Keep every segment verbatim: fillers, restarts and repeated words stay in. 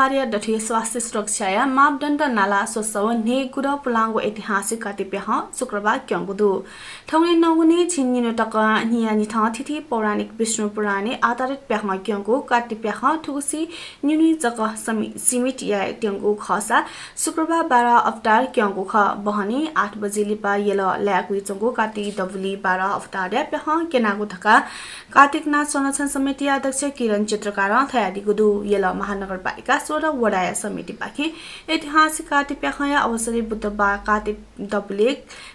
सरकारया दथुइ स्वास्थ्य सुरक्षाया मापदण्ड नाला स्वसः व न्हय्‌गुदँ पुलांगु ऐतिहासिक कात्ति प्याखं शुक्रबार क्यंगु दु। थौंकन्हय् नंगुनिं झिंनिन्हु तक न्हियान्हिथं थीथी पौराणिक विष्णु पुराणय् आधारित प्याखं क्यंगु कात्ति प्याखं थुगुसी निन्हुइ जक समी-, सीमित यायेत्यंगु खःसा शुक्रबार बाह्र अवतार क्यंगु खः। बहनी आठ बजे लिपा यल लाय्‌कुइच्वंगु कात्ति दबुलिइ बाह्र अवतारया प्याखं क्यनागु धकाः कात्तिक नाच संरक्षण समितिया अध्यक्ष किरण चित्रकारं धयादीगु दु। यल महानगरपालिका सोह्र वडाया समितिपाखें ऐतिहासिक कात्ति प्याखंया अवसरय् बुधबार कात्ति दबुलिइ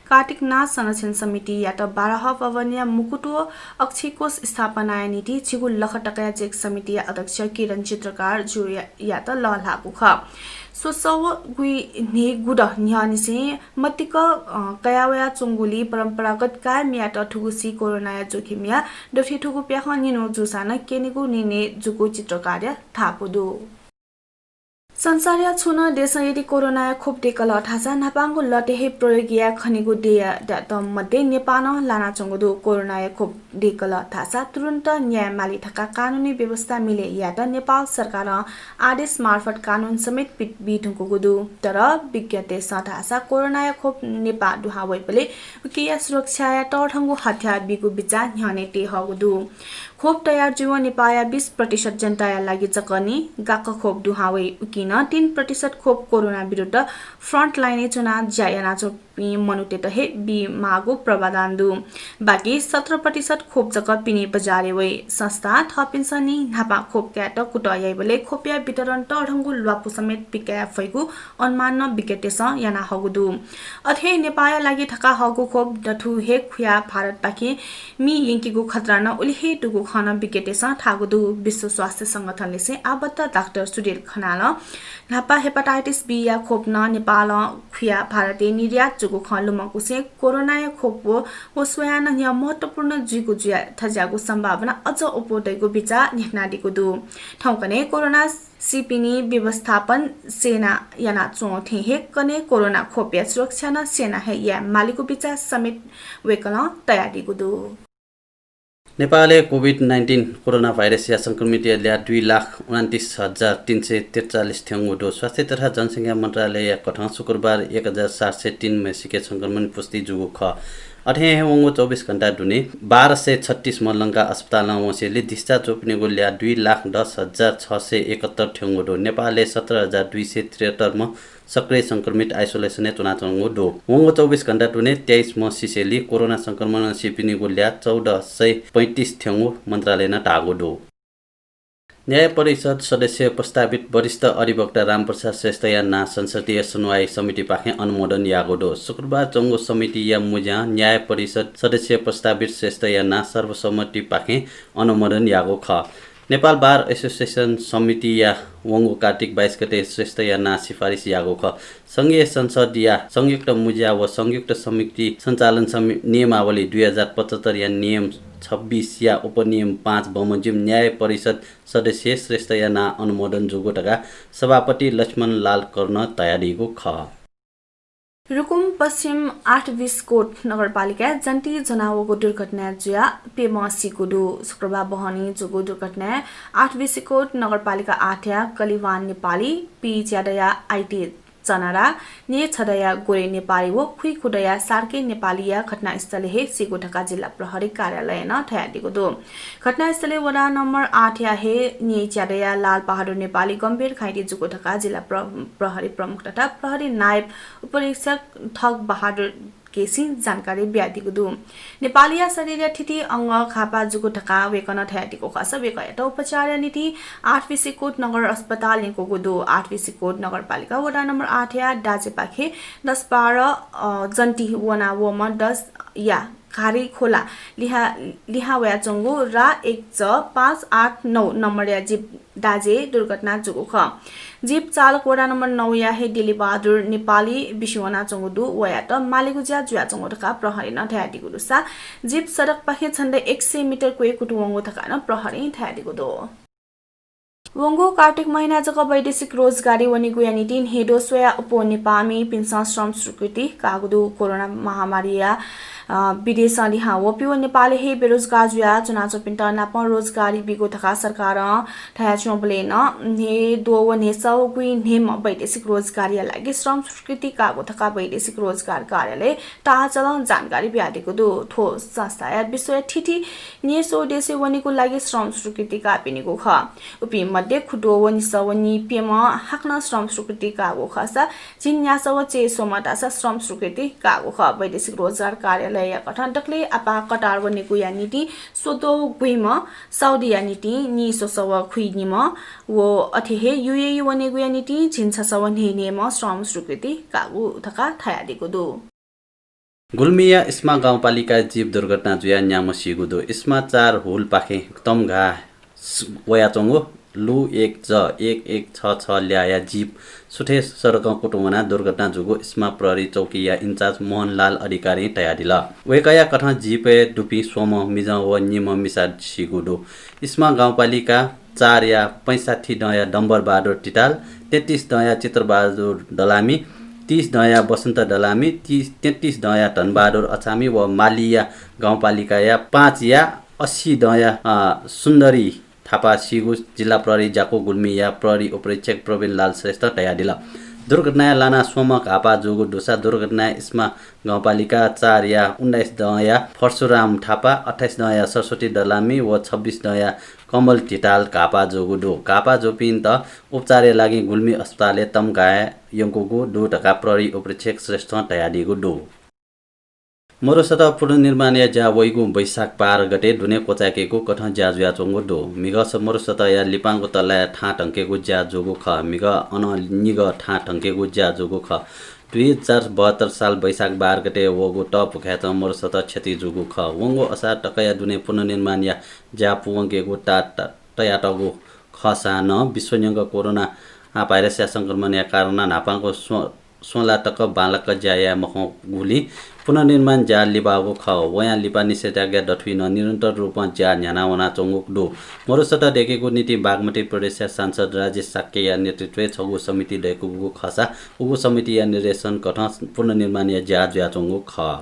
कात्तिक नाच संरक्षण समितियात बाराह भवनया मुकुट व अक्षयकोष स्थापनाया निंतिं झिगू लख तकाया चेक समितिया अध्यक्ष किरण चित्रकार जुयात लःल्हाःगु खः। स्वसः व गुइ न्हय्‌गुदँ न्ह्यःनिसें मदिक्क, अ, कयावयाच्वंगुलिं परम्परागत कायम यायेत थुगुसी कोरोनाया जोखिमया दथुइ थुगु प्याखं निन्हु जूसां नं क्यनेगु निर्णय जूगु चित्रकारया धापू दु। संसारया छुं नं देशं यदि कोरोनाया खोप दय्‌कल धाःसा न्हापांगु लँतय् हे प्रयोग याये खनीगु देय्‌यात मध्ये नेपालं लानाच्वंगु दु। कोरोनाया खोप दय्‌कल धाःसा तुरुन्त न्याय माली धकाः कानुनी व्यवस्था मिले यायेत नेपाल सरकारं आदेश मार्फत कानुन समेत पि-, बी धुंकूगु दु। तर विज्ञतय्‌सं धाःसा कोरोनाया खोप नेपाः दुहां वइबलय् उकिया सुरक्षाया तःधंगु हथियार बीगु बिचाः न्ह्यःने तये हःगु दु। खोप तयार जुइवं नेपाःया बीस प्रतिशत जनताया लागि जक नि गाक्क खोप दुहां वइ। उकिं नं तीन प्रतिशत खोप कोरोना विरुद्ध frontline-य् च्वनाः ज्या यानाच्वंपिं मनूतय्‌त हे बीमाःगु प्रावधान दु। बाकी सत्र प्रतिशत खोप जक पिने बजारय् वइ। संस्था थःपिन्सं नि न्हापां खोप कायेत कुतः याइबलय् खोपया वितरण तःधंगु ल्वापु समेत पिकाये फइगु अनुमान नं विज्ञतय्‌सं याना हःगु दु। अथे नेपाःया लागि धकाः हःगु खोप दथुइ हे खुयाः भारतपाखें मि यंकेगु खतरा नं उलि हे दुगु खँ नं विज्ञतय्‌सं धाःगु दु। विश्व स्वास्थ्य संगठनलिसें आबद्ध डाक्टर सुधीर खनालं न्हापा hepatitis B-या खोप नं नेपालं खुयाः भारतय् निर्यात जूगु खँ लुमंकुसें कोरोनाया खोप व, व स्वयां नं न्ह्यः महत्त्वपूर्ण जुइगु जुया थज्याःगु सम्भावना अझ अप्वः दइगु बिचाः न्ह्यानादीगु दु। थौंकन्हय् कोरोना सिपिनि व्यवस्थापन सेना यानाच्वं थें हे कन्हय् कोरोना खोपया सुरक्षा नं सेना हे याये मालीगु बिचाः समेत वय्‌कलं तयादीगु दु। नेपालय् COVID nineteen कोरोना भाइरसया संक्रमितया ल्याः दुई लाख उनान्तिस हजार तीन सय त्रिचालिस थ्यंगु दु। स्वास्थ्य तथा जनसंख्या मन्त्रालयया कथं शुक्रबार एक हजार सात सय तीन म्हय्‌सिके संक्रमण पुष्टि जूगु खः। अथे हे वंगु चौबिस घण्टा दुने बाह्र सय छत्तीस म्ह लंकाः अस्पतालं वंसेंलि discharge जूपिनिगु ल्याः दुई लाख दस हजार छ सय एकहत्तर थ्यंगु दु। नेपालय् सत्र हजार दुई सय त्रिहत्तर म्ह सक्रिय संक्रमित isolation-य् च्वनाच्वंगु दु। वंगु चौबिस घण्टा दुने तेइस म्ह सिसेंलि कोरोना संक्रमणं सीपिनिगु ल्याः चौध सय पैंतिस थ्यंगु मन्त्रालयनं धाःगु दु। न्याय परिषद सदस्य प्रस्तावित वरिष्ठ अधिवक्ता रामप्रसाद श्रेष्ठया नां संसदीय सुनवाई समितिपाखें अनुमोदन याःगु दु। शुक्रबार च्वंगु समितिया मुँज्यां न्याय परिषद सदस्य प्रस्तावित श्रेष्ठया नां सर्वसम्मतिपाखें अनुमोदन याःगु खः। नेपाल बार एसोसिएसन समितिया वंगु कार्तिक बाइस गते श्रेष्ठया नां सिफारिस याःगु खः। संघीय संसदया संयुक्त मुँज्या व संयुक्त समिति सञ्चालन समि-, नियमावली दुई हजार पचहत्तरया नियम छब्बिसया उपनियम पाँच बमोजिम न्याय परिषद सदस्य श्रेष्ठया नां अनुमोदन जूगु धकाः सभापति लक्ष्मण लाल कर्नं धयादीगु खः। रुकुम पश्चिम आठ बिसकोट नगरपालिकाय् जन्ती ज्वनावःगु दुर्घटनाय् जुयाः प्यम्ह सीगु दु। शुक्रबार बहनी जूगु दुर्घटनाय् आठ बिसकोट नगरपालिका आठया कलिवान नेपाली, पीच्यादँया आइटी चनारा, न्येछदँया गोरे नेपाली व खुइखुदँया सार्के नेपालीया घटनास्थलय् हे सीगु धकाः जिल्ला प्रहरी कार्यालयनं धयादीगु दु। घटनास्थलय् वडा नम्बर आठया हे न्येच्यादँया लालबहादुर नेपाली गम्भीर घाइते जूगु धकाः जिल्ला प्र-, प्रहरी प्रमुख तथा प्रहरी नायब उपरीक्षक ठगबहादुर केसीं जानकारी बियादीगु दु। नेपालीया शरीरया थीथी अंग घाःपाः जूगु धकाः वय्‌कलं धयादीगु खःसा वय्‌कःयात उपचारया निंतिं आठ बिसकोट नगर अस्पताल यंकूगु दु। आठ बिसकोट नगरपालिका वडा नम्बर आठया दाजेपाखे दस बाह्र, अ, जन्ती वनावःम्ह दसया घारी खोला लिहां, लिहां वयाच्वंगु रा एक च पाँच आठ नौ नम्बरया जीप दाजे दुर्घटना जूगु खः। जीप चालक वडा नम्बर नौया हे दिलीबहादुर नेपाली बिस्युं वनाच्वंगु दु। वयात मालेगु ज्या जुयाच्वंगु धकाः प्रहरीनं धयादीगु दुसा जीप सडकपाखें झन्डै एक सय मिटर क्वय् कुतुं वंगु धकाः नं प्रहरीं धयादीगु दु। वंगु कार्तिक महिना जक वैदेशिक रोजगारी वनेगुया निंतिं न्हेदो स्वयाः अप्वः नेपाःमिपिन्सं श्रम स्वीकृति काःगु दु। कोरोना महामारीया, अ, विदेशं लिहां वःपिं व नेपालय् हे बेरोजगार जुयाः च्वनाच्वंपिन्त नापं रोजगारी बीगु धकाः सरकारं धयाच्वंबलय् नं न्हेदो व न्हेसः व गुइन्हेम्ह वैदेशिक रोजगारीया लागि श्रम स्वीकृति काःगु धकाः वैदेशिक रोजगार कार्यालय ताःहाकलं जानकारी बियादीगु दु। थ्व संस्थाया विश्वया थीथी न्येसः देशय् वनेगु लागि श्रम स्वीकृति काःपिनिगु खः। उपिं मध्ये खुद्वः व निसः व नीप्यम्हं हाकनं श्रम स्वीकृति काःगु खःसा झिंन्यासः व चय्स्वम्हं धाःसा श्रम स्वीकृति काःगु खः। वैदेशिक रोजगार कार्यालयया कथं दकलय् आपाः कतार वनेगुया निंतिं स्वद्वः व गुइम्हं, साउदीया निंतिं नीस्वसः व खुइनिम्हं व अथे हे यूएई वनेगुया निंतिं झिंछसः व न्हय्न्हय्म्हं श्रम स्वीकृति काःगु धकाः धयादीगु दु। गुल्मीया इस्मा गाउँपालिकाय् जीप दुर्घटना जुयाः न्याम्ह सीगु दु। इस्मा चार हुलपाखें तमघाः स-, वयाच्वंगु लु एक ज एक एक छ छ ल्याःया जीप सुथय् सडकं कुतुं वनाः दुर्घटना जूगु इस्मा प्रहरी चौकीया इन्चार्ज मोहनलाल अधिकारीं धयादिल। वय्कःया कथं जीपय् दुपिं स्वम्ह मिजं व निम्ह मिसा सीगु दु। इस्मा गाउँपालिका चारया पैंसठ्ठी दँया डम्बरबहादुर धिताल, तेत्तिस दँया चित्रबहादुर दलामी, तीस दँया बसन्त दलामी, तीस, तेत्तिस दँया धनबहादुर अछामी व मालिया गाउँपालिकाया पाँचया अस्सी दँया, अ, सुन्दरी थापा सीगु जिल्ला प्रहरी ज्याकू गुल्मीया प्रहरी उपरीक्षक प्रवीण लाल श्रेष्ठं धयादिल। दुर्घटनाय् लानाः स्वम्ह घाःपाः जूगु दुसा दुर्घटनाय् इस्मा गाउँपालिका चारया उन्नाइस दँया परशुराम थापा, अट्ठाइस दँया सरस्वती दलामी व छब्बिस दँया कमल धिताल घाःपाः जूगु दु। घाःपाः जूपिन्त उपचारया लागि गुल्मी अस्पतालय् तमघाः यंकूगु दु धकाः प्रहरी उपरीक्षक श्रेष्ठं धयादीगु दु। मोरोसतह पुनर्निर्माणया ज्या वइगु वैशाख बाह्र गते दुने क्वचाय्केगु कथं ज्या जुयाच्वंगु दु। म्हिगः मोरोसतहया लिपांगु तलाय् थां धंकेगु ज्या जूगु खः। म्हिगः अनं निगः थां धंकेगु ज्या जूगु खः। दुई हजार बहत्तर साल वैशाख बाह्र गते वःगु तःपुखाय् च्वं मोरोसतह क्षति जूगु खः। वंगु असार तकया दुने पुनर्निर्माणया ज्या पूवंकेगु ताः त-, तयातःगु खःसां नं विश्व न्यंक कोरोना, आ, भाइरसया संक्रमणया कारणं न्हापांगु स्व-, स्वंला तक बांलाक ज्या याये मखंगुलिं पुनर्निर्माण ज्या लिबाःगु खः। वयां लिपा निषेधाज्ञा दथुइ नं निरन्तर रूपं ज्या न्ह्याना वनाच्वंगु दु। मोरोसतह दय्केगु निंतिं बागमती प्रदेशया सांसद राजेश शाक्यया नेतृत्वय् छगू समिति दय्कूगु खःसा उगु समितिया निर्देशन कथं पुनर्निर्माणया ज्या जुयाच्वंगु खः।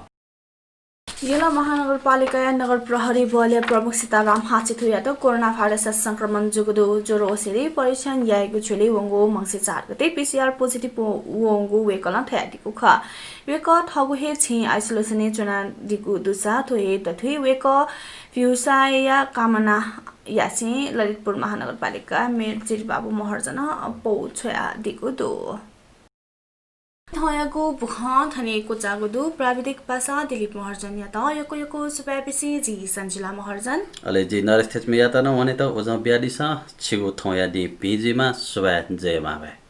यल महानगरपालिकाया नगर प्रहरी बलया प्रमुख सीताराम हासिथुयात कोरोना भाइरसया संक्रमण जूगु दु। ज्वरो वसेंलि परीक्षण याइगु झ्वलय् वंगु मंसिर चार गते पीसीआर positive वंगु वय्कलं धयादीगु खः। वय्कः थःगु हे छेँय् isolation-य् च्वनादीगु दुसा थ्व हे दथुइ वय्कः व्यावसायया कामना यासें ललितपुर महानगरपालिका मेयर जिरिबाबु महर्जनं पौ छ्वयादीगु दु। थौंयागु बुखँ थन हे क्वचाःगु दु। प्राविधिक पासा दिलीप महर्जनयात यक्व यक्व सुभाय् बिसें जि सञ्जिला महर्जन। अले जि नरेश थेच्मीयात नं वनेत उजं बियादिसँ। छिगु थौंया दिं भिं जुइमा। सुभाय्, जय मांभाय्।